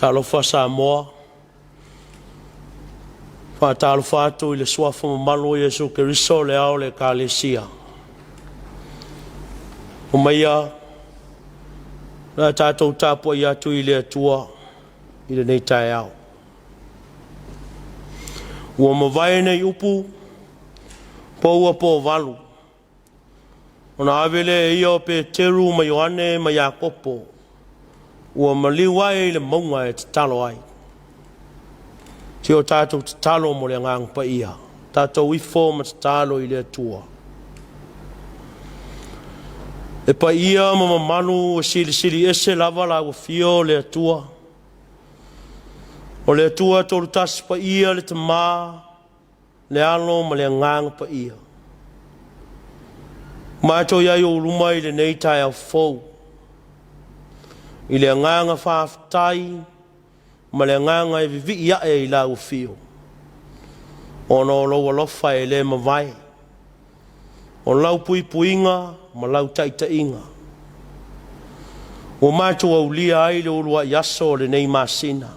Talofa Samoa, faatalofa atu i le suafa mamalu o Iesu Keriso le ao o le Ekalesia. Omaia o le a tatou tapuai atu i le Atua i lenei taeao. Ua mavae nei upu, po ua po valu, ona ave lea e ia o Peteru ma Ioane ma Iakopo, ua maliu ae i le mauga e tatalo ai. Se o tatou tatalo mo le Agaga Paia, tatou ifo ma tatalo i le Atua. E paia ma mamalu e silisili ese lava lau afio o le Atua. O le Atua Tolutasi Paia le Tamā, le Alo ma le Agaga Paia. Matou i ai o luma i lenei taeao fou, i le agaga faafetai ma le agaga e vivii ae i lau afio, ona o lou alofa e le mavae, o lau puipuiga ma lau taitaiga. Ua matou aulia ai le uluai aso o lenei masina,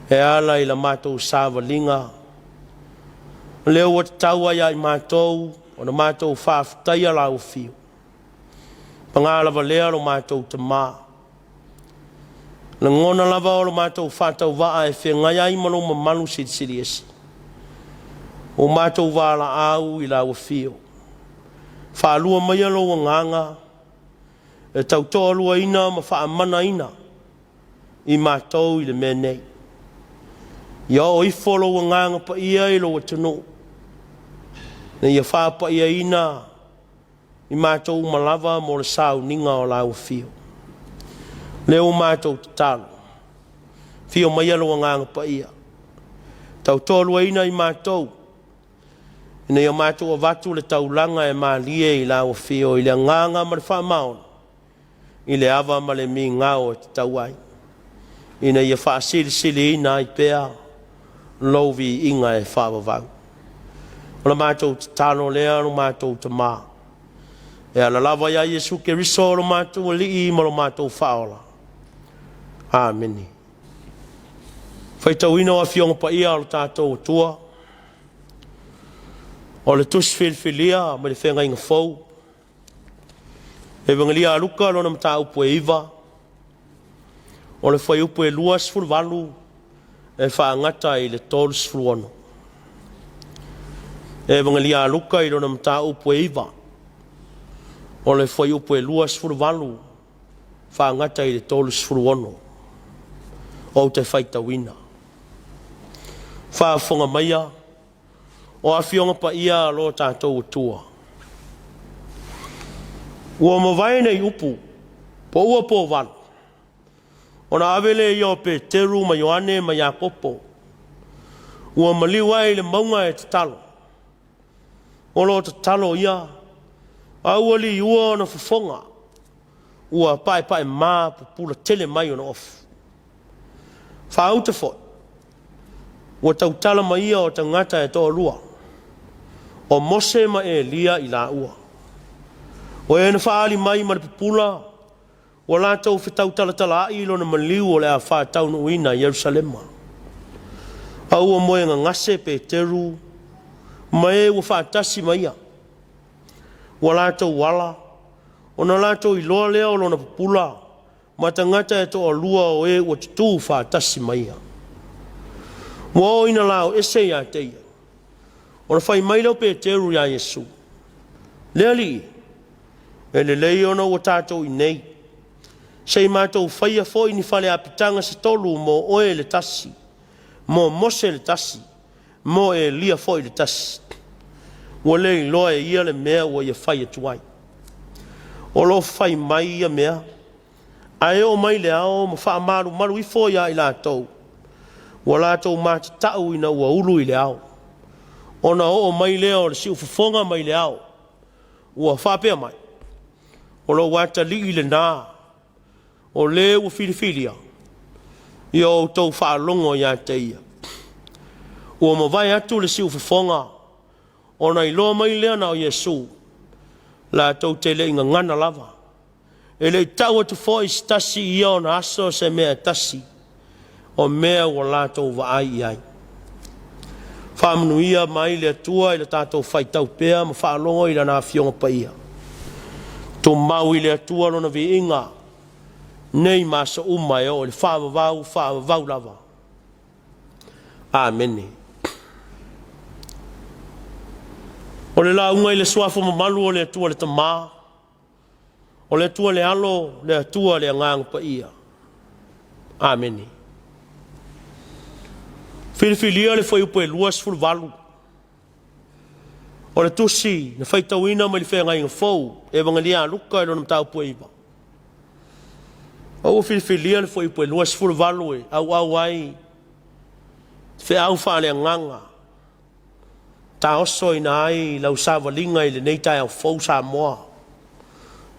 e ala i la matou savaliga, lea ua tatau ai ia i matou ona matou faafetaia lau afio. Paga lava lea lo matou Tamā, lagona lava o lo matou faatauvaa e feagai ai ma lou mamalu silisili ese. Ua matou valaau i lau afio, faalua maia lou agaga e tautoaluaina ma faamanaina i matou i le mea nei. Ia oo ifo lou agaga paia i lou atunuu, ina ia faapaiaina i matou uma lava mo le sauniga o lau afio. Lea ua matou tatalo, afio maia lou agaga paia, tautoaluaina i matou, ina ia matou avatu le taulaga e malie i lau afio i le agaga ma le faamaoni, i le ava ma le migao e tatau ai, ina ia faasilisiliina ai pea lou viiga e faavavau. O le matou tatalo lea lo matou Tamā, e ala lava ia Iesu Keriso lo matou Alii ma lo matou Faaola. Amene. Faitauina o Afioga Paia o le tatou Atua, o le Tusi Filifilia mai le Feagaiga Fou, Evagelia a Luka lona mataupu e 9, o le fuaiupu e 28 e faagata i le 36. Evagelia a Luka i lona mataupu e 9, o le fuaiupu e 28 faagata i le 36. Ou te faitauina. Faafofoga maia o Afioga Paia a lo tatou Atua. Ua mavae nei upu, po ua po valu, ona ave lea ia o Peteru ma Ioane ma Iakopo, ua maliu ae i le mauga e tatalo. O lo o tatalo ia, a ua liua ona fofoga, ua paepaemā pupula tele mai ona ofu. Faauta foi, ua tautala mai ia o tagata e toalua, o Mose ma Elia i laua. O e na faaali mai ma le pupula, ua latou fetautalatalaai i lona maliu o le a faataunuuina i Ierusalema. A ua moe gagase Peteru ma e ua faatasi ma ia. Ua latou ala, ona latou iloa lea o lona pupula ma tagata e toalua o e ua tutū faatasi ma ia. Ua oo ina lao ese ia te ia, ona fai mai lea o Peteru iā Iesu, “Le Alii, e lelei ona ua tatou i inei, se i matou faia foi ni faleapitaga se tolu mo oe le tasi, mo Mose le tasi, mo Elia foi le tasi.” Ua le iloa e ia le mea ua ia fai atu ai. O lo o fai mai ia mea, ae oo mai le ao ma faamalumalu ifo iā i latou, ua latou matatau ina ua ulu i le ao. Ona oo mai lea o le siufofoga mai le ao, ua faapea mai, “O lou atalii lenā, o le ua filifilia, ia outou faalogo ia te ia.” Ua mavae atu le siufofoga, ona iloa mai lea na o Iesu, latou te le i gagana lava, e le i tau atu foi se tasi i ia ona aso se mea e tasi. o mea ua latou vaai i ai. Faamanuia mai le Atua i le tatou faitau pea ma faalogo i Lana Afioga Paia. Tumau i le Atua Lona viiga nei ma aso uma e oo i le faavavau, faavavau lava. Amene. O le lauga i le suafa mamalu o le Atua le Tama, o le Atua le Alo, le Atua le Agaga Paia. Amene. Filifilia le fuaiupu e 28 o le tusi na faitauina mai le Feagaiga Fou, Evagelia a Luka i lona mataupu e 9. Ua filifilia le fuaiupu e 28 e auau ai feau faaleagaga taosoina ai lau savaliga i lenei taeao fou Samoa,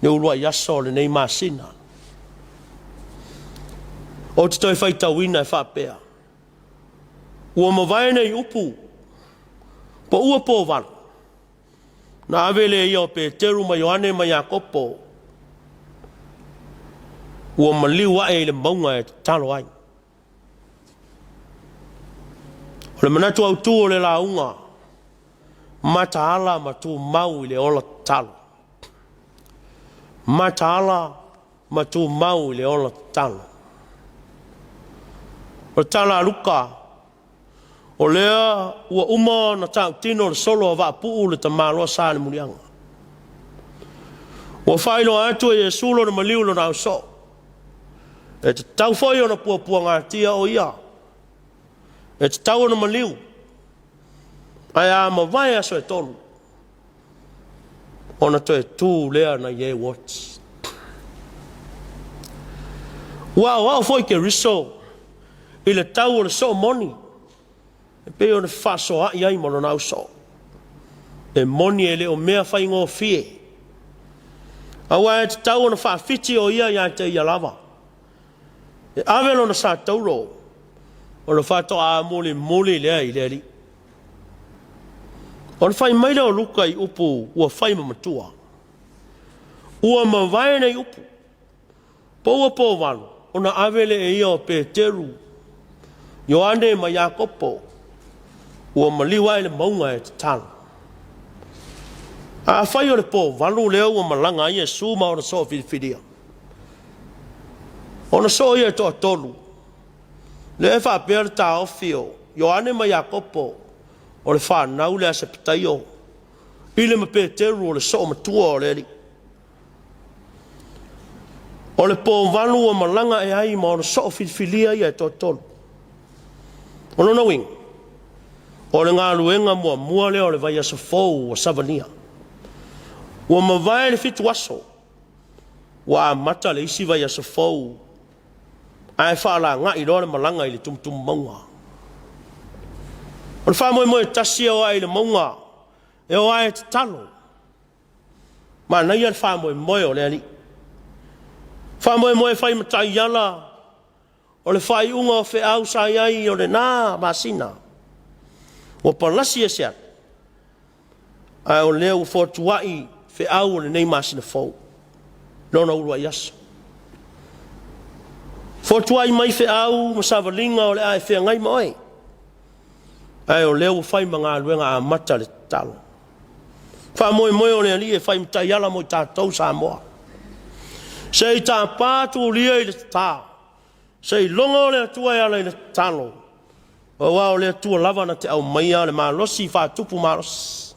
le uluai aso o lenei masina. Ou te toe faitauina e faapea, ua mavae nei upu, po ua po valu, na ave le ia o Peteru ma Ioane ma Iakopo, ua maliu ae i le mauga e tatalo ai. O le manatu autu o le lauga, mataala ma tumau i le ola tatalo. Mataala ma tumau i le ola tatalo. O le tala a Luka, o lea ua uma ona tautino le solo a Vaapuu le tamaloa sa le muliaga. Ua faailoa atu e Iesu lona maliu lona ausoo. E tatau foi ona puapuagatia o ia. E tatau ona maliu. Ae a mavae aso e tolu, ona toe tu lea nai e uoti. Ua aoao foi Keriso i le tau o le soo moni, e pei ona fefaasoaai ai ma lona ausoo. E moni e le o mea faigofie, aua e tatau ona faafiti o ia ia te ia lava. E ave lona sa tauro, ona faatoa mulimuli lea i le Alii. Ona fai mai lea o Luka i upu ua fai ma matua. Ua mavae nei upu, po ua po valu, ona ave le e ia o Peteru, Ioane ma Iakopo, ua maliu ae le mauga e tatalo. Afai o le po valu lea ua malaga ai Iesu ma ona soo filifilia, ona soo ia e toatolu, lea e faapea le taofi o Ioane ma Iakopo, o le fanau lea a Sepetaio, i le ma Peteru o le soo matua o le Alii. O le po valu ua malaga e ai ma ona soo filifilia ia e toatolu. O lona uiga, o le galuega muamua lea o le vaiaso fou ua savania. Ua mavae le 7 aso, ua amata le isi vaiaso fou, ae faalagai loa le malaga i le tumutumu mauga. O le faamoemoe tasi e o ai i le mauga, e o ai e tatalo. Manaia le faamoemoe o le Alii. Faamoemoe fai matai ala o le faaiuga o feau sa i ai o lena masina. Ua palasi ese atu, ae o lea ua fotuai feau o lenei masina fou, lona uluai aso. Fotuai mai feau ma savaliga o le a e feagai ma oe, ae o lea ua fai ma galuega amata le tatalo. Faamoemoe o le Alii e fai matai ala mo i tatou Samoa. Se i tapa tulia i le tata, se i logo le Atua e ala i le tatalo, aua o le Atua lava na te aumaia le malosi faatupu malosi.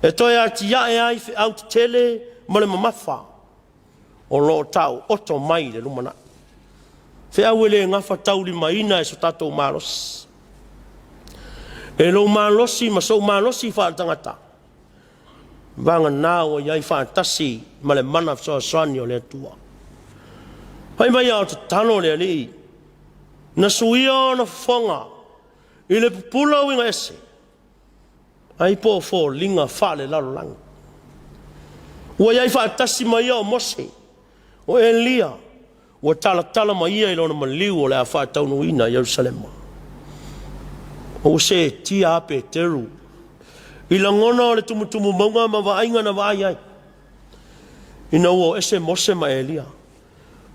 E toe atiae ai feau tetele ma le mamafa o lo o tau oto mai i le lumanai. Feau e le gafa taulimaina e so tatou malosi. E lou malosi ma sou malosi faaletagata, vagana ua i ai faatasi ma le mana fesoasoani o le Atua. Fai mai a o tatalo le Alii, na suia ona fofoga i le pupula uiga ese, ai po o foliga faalelalolagi. Ua i ai faatasi ma ia o Mose, o Elia, ua talatala ma ia i lona maliu o le a faataunuuina i Ierusalema. Ua seetia a Peteru i lagona o le tumutumu mauga ma vaaiga na vaai ai, ina ua o ese Mose ma Elia.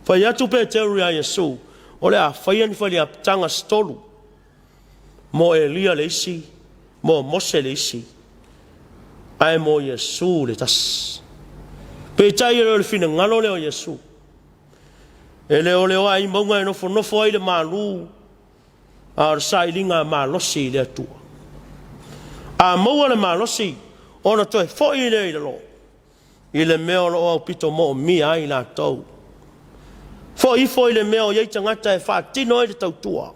Fai atu Peteru iā Iesu, O le a faia ni faliapitaga se tolu, mo Elia le isi, mo Mose le isi, ae mo Iesu le tasi. Peitai e le o le finagalo lea o Iesu. E le o le o i mauga e nofonofo ai le malu, a o le sailiga malosi i le Atua. A maua le malosi, ona toe foi lea i lalo, i le mea o lo o aupito moomia ai latou. Foi ifo i le mea o i ai tagata e faatino ai le tautua.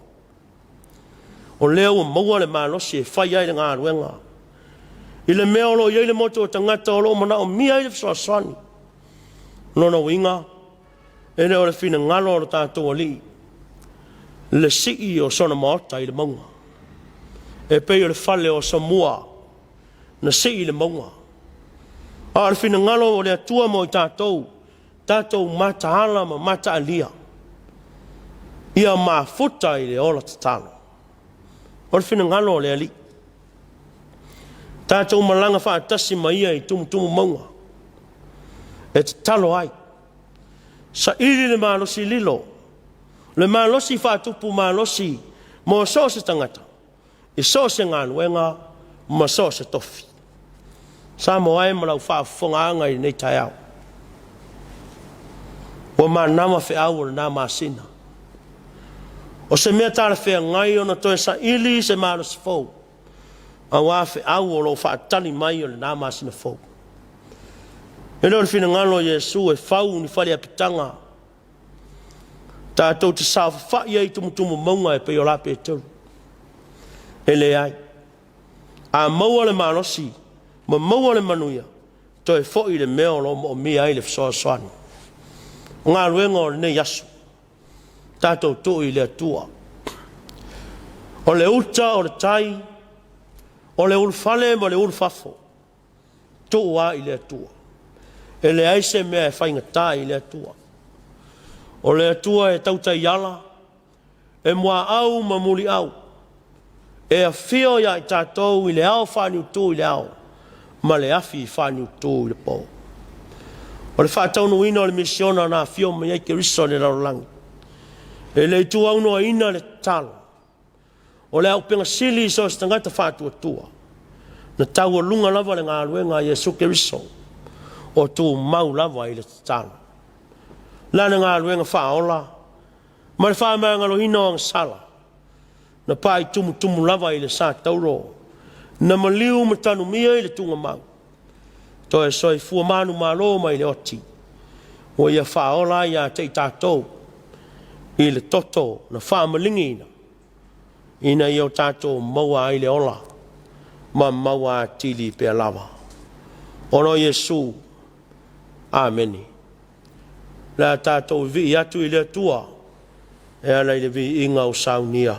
O lea ua maua le malosi e fai ai le galuega. I le mea o lo o i ai le motu o tagata o lo o manaomia ai le fesoasoani. O lona uiga, e le o le finagalo o le tatou Alii le sii o sona maota i le mauga, e pei o le fale o Samua na sii i le mauga. A o le finagalo o le Atua mo i tatou, tatou mataala ma mataalia, ia mafuta i le ola tatalo. O le finagalo o le Alii. Tatou malaga faatasi ma ia i tumutumu mauga e tatalo ai, saili le malosi lilo, le malosi faatupu malosi mo so o se tagata, i so o se galuega ma so o se tofi. Samoa e ma lau faafofogaaga i lenei taeao, ua manava feau o lena masina. O se mea talafeagai ona toe saili se malosi fou aua feau o lo o faatali mai o lena masina fou. E le o le finagalo o Iesu e fau ni faleapitaga tatou te saofafai ai i tumutumu mauga e pei o la Peteru. E leai, a maua le malosi ma maua le manuia, toe foi i le mea o lo o moomia ai le fesoasoani. O galuega o lenei aso, tatou tuu i le Atua. O le uta, o le tai, o le ulufale ma le ulufafo, tuu lava i le Atua. E leai se mea e faigata i le Atua. O le Atua e tau taiala, e muaau ma muliau, e afio ia i tatou i le ao faaniutu i le ao ma le afi faaniutu i le po. O le faataunuuina o le misiona na afio mai ai Keriso i le lalolagi, e le i tuaunoaina le tatalo. O le auupega sili i so o se tagata faatuatua, na taualuga lava le galuega a Iesu Keriso o tumau lava i le tatalo. O le a le galuega faaola ma le faamagaloina o agasala, na paitumutumu lava i le sa tauro, na maliu ma tanumia i le tugamau, toe soifua manumalo mai le oti, ua ia faaola ai ia te i tatou i le toto na faamaligiina, ina ia o tatou maua ai le ola ma maua atili pea lava. Ona o Iesu. Amene. O le a tatou vivii atu i le Atua e ala i le viiga o saunia.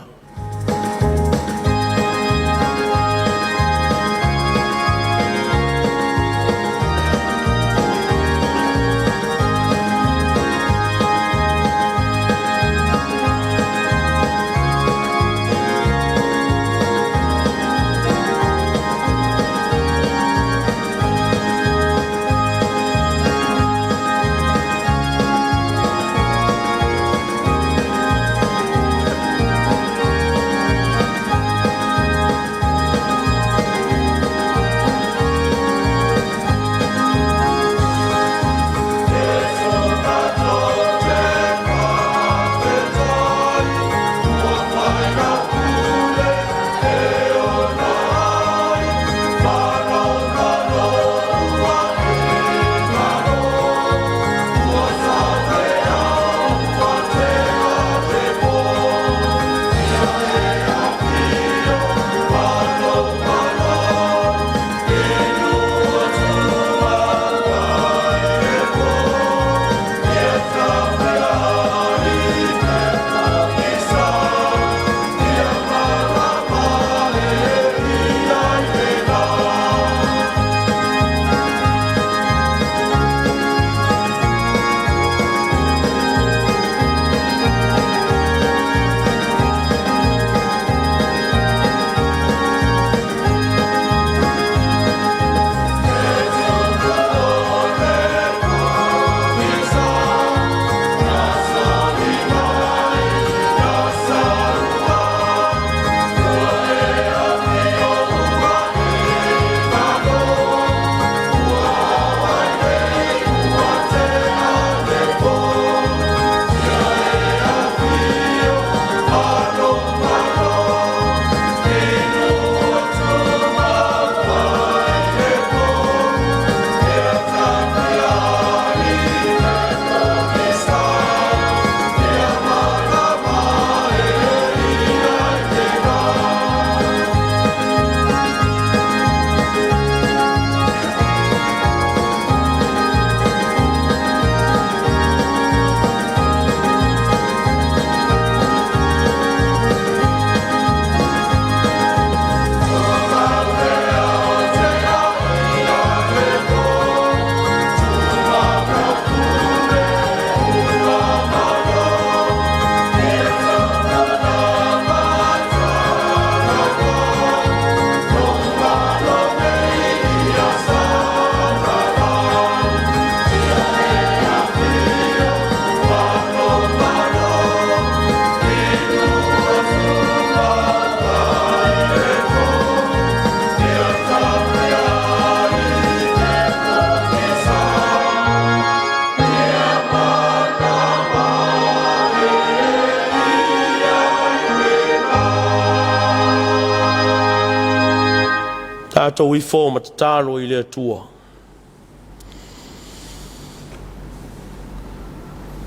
Tatou ifo ma tatalo i le Atua.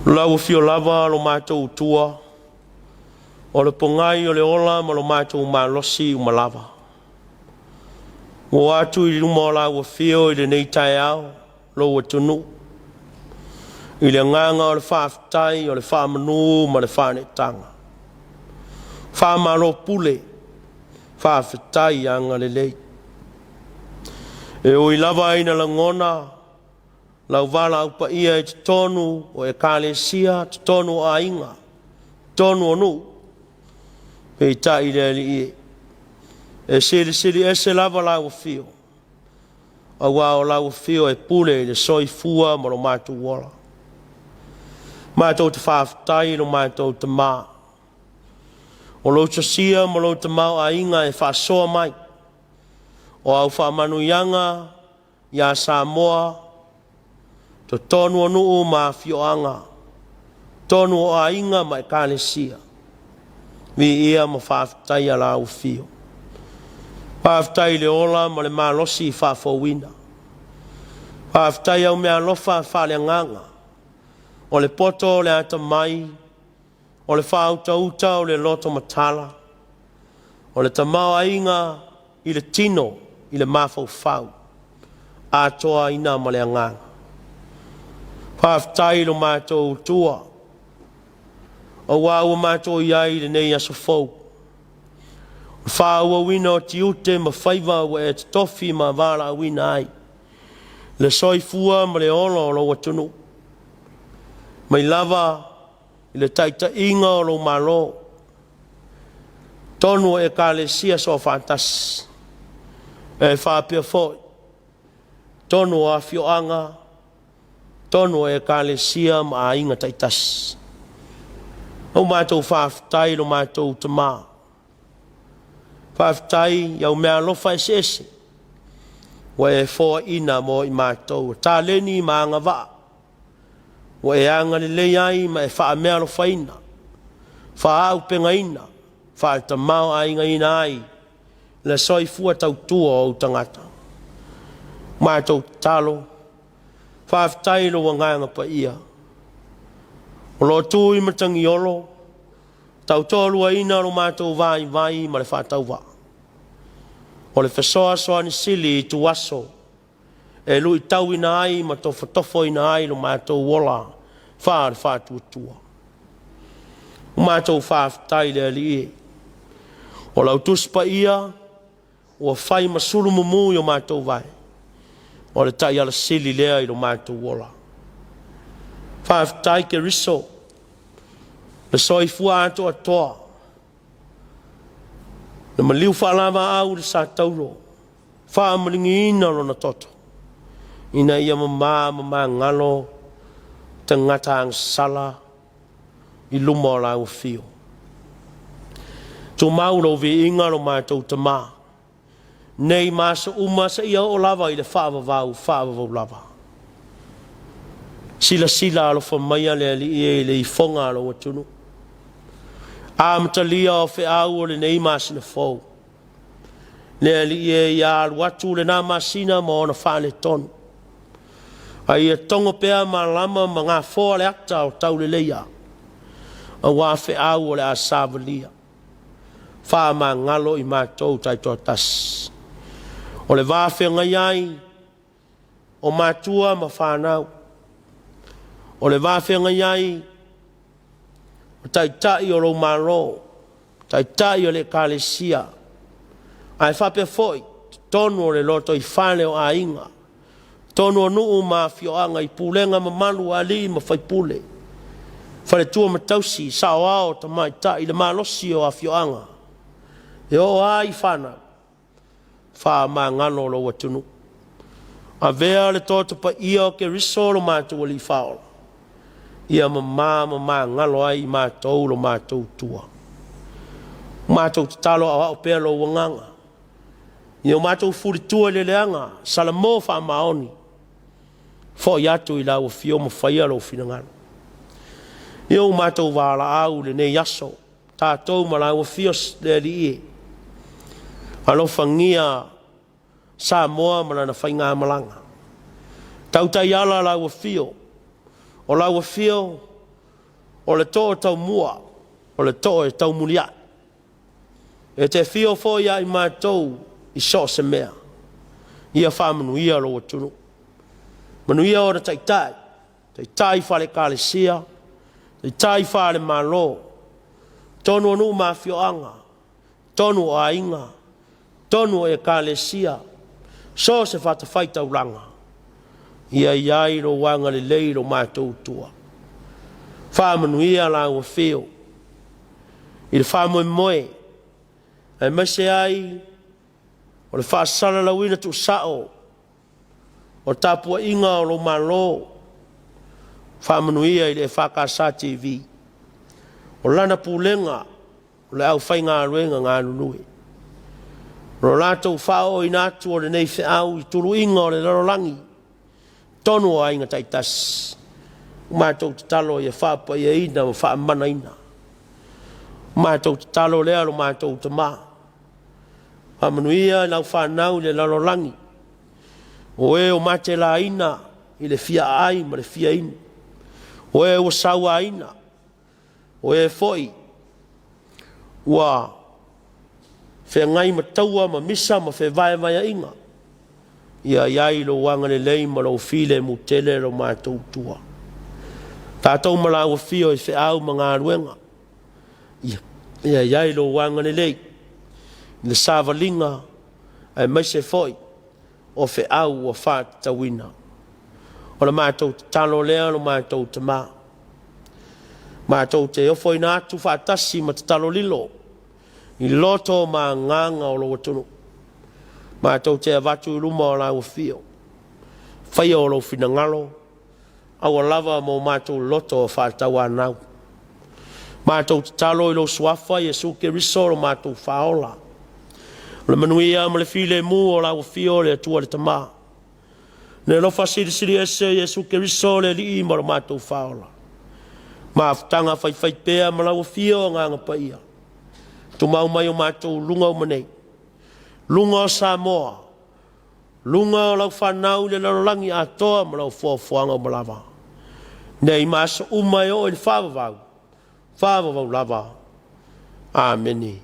Lau afio lava lo matou Atua, o le pogai o le ola ma lo matou malosi uma lava. Ua atu i luma o lau afio i lenei taeao lou atunuu i le agaga o le faafetai, o le faamanu ma le faaneetaga. Faamalo pule, faafetai agalelei. E ui lava ina lagona lau valaau paia i totonu o Ekalesia, totonu o aiga, totonu o nuu, peitai le Alii e, e silisili ese lava lau afio, aua o lau afio e pule i le soifua ma lo matou ola. Matou te faafetai i lo matou Tamā, o lou sosia ma lou tamaoaiga e faasoa mai, o au faamanuiaga ia Samoa, totonu o nuu ma afioaga, totonu o aiga ma ekalesia. Viia ma faafetaia lau afio. Faafetai i le ola ma le malosi faafouina. Faafetai au meaalofa faaleagaga, o le poto o le atamai, o le faautauta o le loto matala, o le tamaoaiga i le tino, i le mafaufau, atoaina ma le agaga. Faafetai i lo matou Atua, aua ua matou i ai i lenei aso fou, o le faaauauina o tiute ma faiva ua e totofi ma valaauina ai le soifua ma le ola o lou atunuu, mai lava i le taitaiga o lou Malo, totonu o Ekalesia soofaatasi, e faapea foi totonu o afioaga, totonu o Ekalesia ma aiga taitasi. O matou faafetai i lo matou Tamā, faafetai i au meaalofa eseese ua e foaina mo i matou, o taleni ma agavaa ua e agalelei ai ma e faameaalofaina, faaauupegaina, faatamaoaigaina ai le soifua tautua o ou tagata. Matou tatalo, faafetai i lou Agaga Paia o lo o tu i matagiolo, tautoaluaina lo matou vaivai ma le faatauvaa, o le fesoasoani sili i ituaso e luitauina ai ma tofotofoina ai lo matou ola faale-faatuatua. Ua matou faafetai i le Alii e, o lau Tusi Paia ua fai ma sulumumu i o matou vae, o le taiala sili lea i lo matou ola. Faafetai Keriso, le soifua atoatoa, na maliu faalavaau i le satauro, faamaligiina lona toto, ina ia mama ma magalo tagata agasala i luma o lau afio. Tumau lou viiga lo matou Tamā, nei ma aso uma seia oo lava i le faavavau, faavavau lava. Silasila alofa maia le Alii e i le ifoga a lou atunuu. Amatalia o feau o lenei masina fou. Le Alii e, ia alu atu lena masina ma ona faaletonu, a ia togo pea malama ma gafoa le ata o tauleleia, aua feau o le a savalia. Faamagalo i matou taitoatasi. O le va feagai ai o matua ma fanau, o le va feagai ai o taitai o lou Malo, taitai o le Ekalesia, ae faapea foi totonu o le lotoifale o aiga, totonu o nuu ma afioaga i pulega mamalu a alii ma faipule, faletua ma tausi, saoao, tamaitai, le malosi o afioaga, e oo lava i fanau, faamagalo lou atunuu. Avea le toto paia o Keriso lo matou Alii Faaola, ia mama ma magalo ai i matou lo matou Atua. Matou tatalo aoao pea lou agaga, ia o matou fulitua i le leaga, salamo faamaoni, foi atu i lau afio ma faia lou finagalo. Ia ua matou valaau i lenei aso, tatou ma lau afio le Alii e, alofagia Samoa ma lana faigamalaga. Tautaiala lau afio, o lau afio o le too taumua, o le too e taumuliai. E te afio foi ia i matou i so o se mea, ia faamanuia lou atunuu. Manuia ona taitai, taitai faale-Ekalesia, taitai faale-Malo, totonu o nuu ma afioaga, totonu o aiga, totonu o Ekalesia, so o se fatafaitaulaga, ia i ai lou agalelei i lo matou Atua. Faamanuia lau afio i le faamoemoe aemaise ai o le faasalalauina tuusao o tapuaiga o lou Malo, faamanuia i le EFKS TV, o lana pulega, o le aufaigaluega galulue. O lo latou faaooina atu o lenei feau i tuluiga o le lalolagi, totonu o aiga taitasi, ua matou tatalo ia faapaiaina ma faamanaina. O matou tatalo lea lo matou Tama, faamanuia i lau fanau i le lalolagi, o e o matelaina i le fia aai ma le fia inu, o e ua sauaina, o e foi ua feagai ma taua ma misa ma fevaevaeaiga, ia i ai lou agalelei ma lou filemu tele lo matou Atua. Tatou ma lau afio i feau ma galuega, ia i ai lou agalelei i le savaliga aemaise foi o feau ua faatatauina. O le matou tatalo lea lo matou Tama, matou te ofoina atu faatasi ma tatalo lilo i loto ma agaga o lou atunuu, matou te avatu i luma o lau Afio, faia o lou finagalo, aua lava mo matou loto faatauanau. Matou tatalo i lou Suafa Iesu Keriso lo matou Faaola, o le manuia ma le filemu o lau Afio le Atua le Tama, le alofa silisili ese Iesu Keriso le Alii ma lo matou Faaola, mafutaga faifaipea ma lau Afio Agaga Paia, tumau mai o matou luga uma nei, luga o Samoa, luga o lau fanau i le lalolagi atoa ma lau foafoaga uma lava, nei ma aso uma e oo i le faavavau, faavavau lava. Amene.